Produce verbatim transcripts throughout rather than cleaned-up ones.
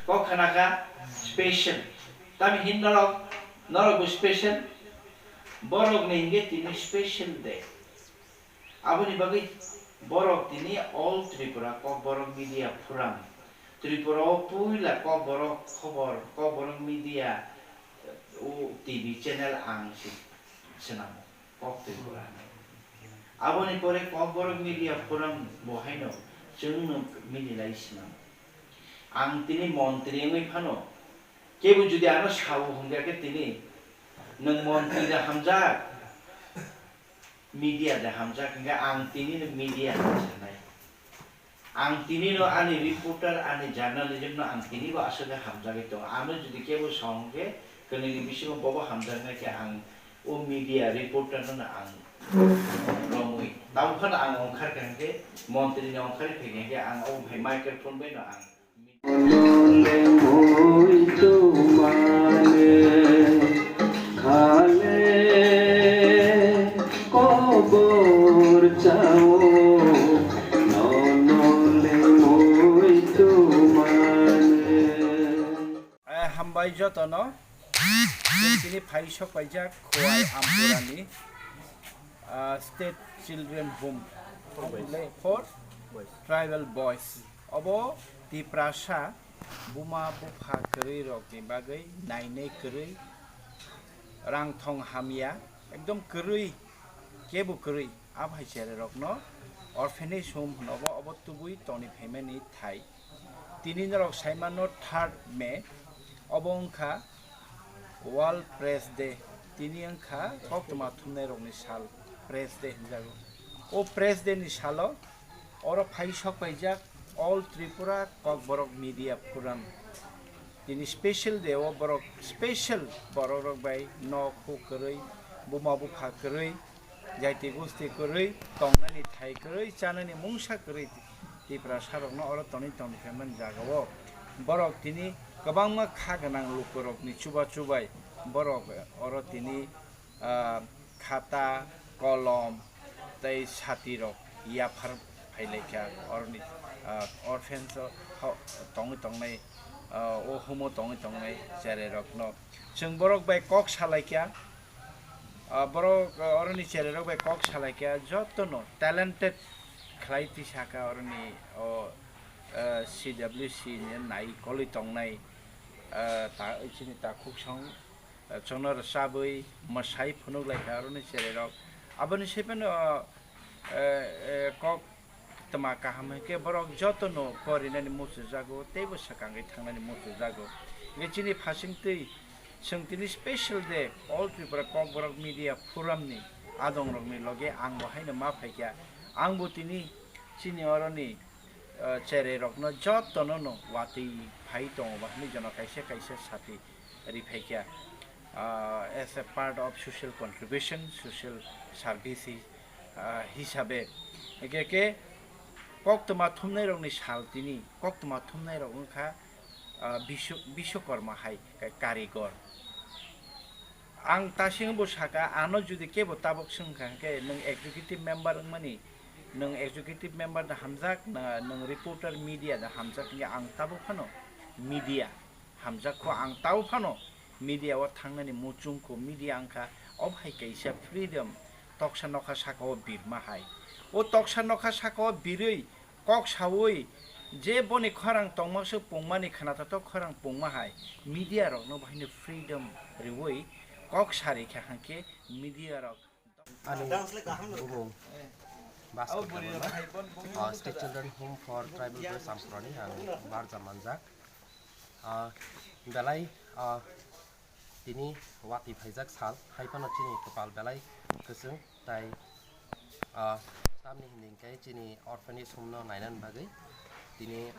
Kok khana kha special. Tami hin norok, norok bo special. Borok ni hingke tini special day. Aboni bagwi borok tini All Tripura Kokborok Media Forum, Tripura o puila Kokborok khobor, Kokborok Media, o T V channel ang si swnamo, Kok Tripura hinwi. Aboni pore Kokborok Media Forum bo haino chwngno mililai swnamo. Ang tini montri wngwi phano, kebo jodi ano sao hwnkha khe tini nwng montri da hamjak, media da hamjak, hwnkhe ang tini no media hinwi sanai. Ang tini no ani reporter, ani journalism no ang tini bo aswk khe hamjagwi tongo. Ano jodi kebo song khe, kwnwi ni bisingo bobo hamjaknai khe ang o media reporter no ang romwi. Tamo phano ang ongkhar kha hwnkhe, montri ni ongkhar kha hwnkhe ang o hai microphone bai no ang Nole muitu mane khale kobor chao, nole muitu mane. Eh, hambai jotono. Chwng tini phai sok paijak Khowai Ampurani, ah, State Children Home for Tribal Boys. Obo Tiprasa buma bupha kwrwi rokni bagwi nainai kwrwi, rang thong hamya, ekdom kwrwi, kebo kwrwi, a bhai chererokno orphanage home hwno, obo, obo tubui toni phaimani thai. Tini norok saimano third May, obo wngkha World Press Day, tini wngkha koktwma thumnairokni sal, Press Day hinjago. O Press Day ni salo oro phai sok paijak All Tripura Kokborok Media Forum. Tini special day o borok special borok rok bai nok huk kwrwi, buma bupha kwrwi, jaiti gosti kwrwi, tongnani thai kwrwi, chanani mungsa kwrwi Tiprasa rokno oro tonwi tongwi phaimani jagao borok tini kwbangma kha gwnang lukurokni chuba chubai borok oro tini, ah, khata, kolom tei sati rok yaphar phailaikha oroni, ah, orphans o tho-, tongwi tongnai, ah, o humo tongwi tongnai cherai rokno. Chwng borok bai kok salaikha, ah, borok, ah, oroni cherai rok bai kok salaikha, jotono talented khlai tisaka oroni o, ah, C W C ni nai kolwi tongnai, ah, ta, chini takhuk song, ah, chwngno rwchabwi mwsai phunuk laikha oroni cherai rok. Aboni saiphano, ah, eh, eh, kok tma kaham hwnkhe borok jotono porinani muchungjago teibo swkangwi thangnani muchungjago. Hwnkhe chini phasingtwi chwng tini special day All Tripura Kokborok Media Forum ni adongrokni loge ang bo haino ma phaikha. Ang bo tini chini oroni, eh, cherai rokno jotono no watwi phai tongo ba hinwi jono kaisa kaisa sati ri phaikha, ah, as a part of social contribution, social service, ah, hisabe. Eke ke koktwma thumnai rokni sal tini, koktwma thumnai rok wngkha, ah, Bisw-, Biswakarma hai ka-, karigor. Ang tasing bo saka, ano jodi kebo tabok swngkha hwnkhe nwng executive member wngmani, nwng executive member da hamjak, na nwng reporter media da hamjak hwnkhe ang tabok phano media hamjak kho, ang tao phano media o thangnani muchung kho, media wngkha obo hai kaisa freedom, toksa nokha saka o birma hai. O toksa nokha saka o birwi kok sawi je boni khorang tongma se pungmani, khwnathok khorang pungma hai media rokno bo haino freedom riwi kok sari kha hwnkhe media rok Ani bumung Bhaskar Debbarma, ah, State Children Home for Tribal Boys Ampurani ang barja manjak. Ah, belai, ah, tini watwi phaijak sal, hai phano chini kwpal belai kwchwng, tai, ah, tamni hwnwi hwnkhe chini orphanage home no nainani bagwi tini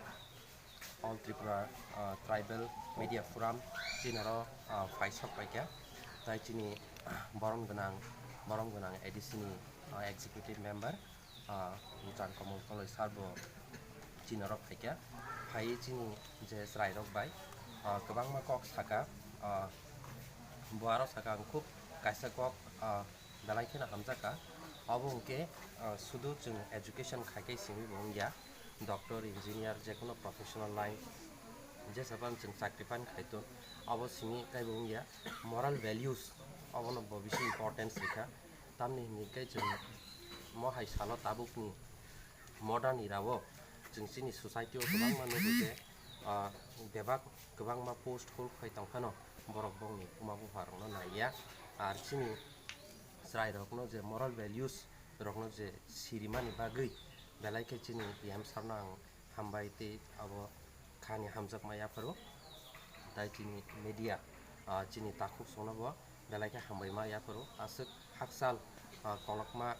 All Tripura, ah, Tribal Media Forum chini oro, ah, phaisok paikha, tai chini borom gwnang, borom gwnang A D C ni, ah, executive member, ah, Changkomol Koloi sir bo chini oro phaikha. Phaiwi chini je chwrairok bai, ah, kwbangma kok saka, ah, bo aro saka ang khub kaisa kok, ah, belai kheno hamjakha. Obo hwnkhe, ah, sudu chwng education khai khai simi bo wngya, doctor, engineer, jekono professional line Jesa phano chwng chakri phano khai ton, abo simi kaibo wngya. Moral values, abono bo bisi importance rikha. Tamni hinwi khe chwng mo hai salo tabukni modern era o chwng chini society o kwbangma nugo je, ah, bebak kwbangma post hold khai tong phano borok bongni buma bupha rokno naiya. Ar chini chwrai rokno je moral values rokno je sirimani bagwi belai khe chini P M sir no ang hambai tei abo khani hamjakma yapharo. Tai chini media, ah, chini takhuk songno bo belai khe hambaima yapharo. Aswk hakchal, ah, kolokma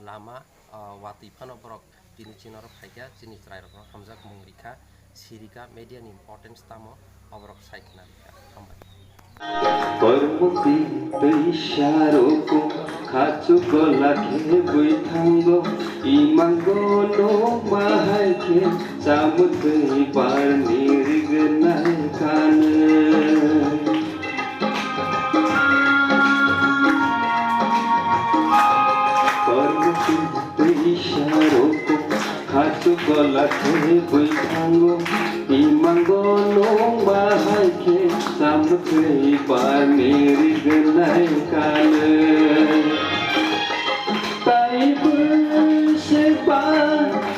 lama, ah, watwi phano borok tini chini oro phaikha, chini chwrai rokno hamjak mung rikha, sirikha, media ni importance tamo oborok sai khna rikha. Hambai. Kormoti tei saroko khachugo lakhe bwithango, imango no bahai khe chamutwi barni rignai kanu. Kormoti tei saroko khachugo lakhe bwithango, imango no bahai khe chamutwi barni rignai kanu. Taibo se ba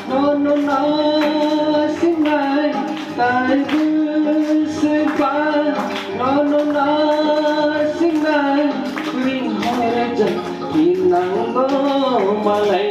nono nasinai, taibo se ba nono nasinai, winghor ja hinango malai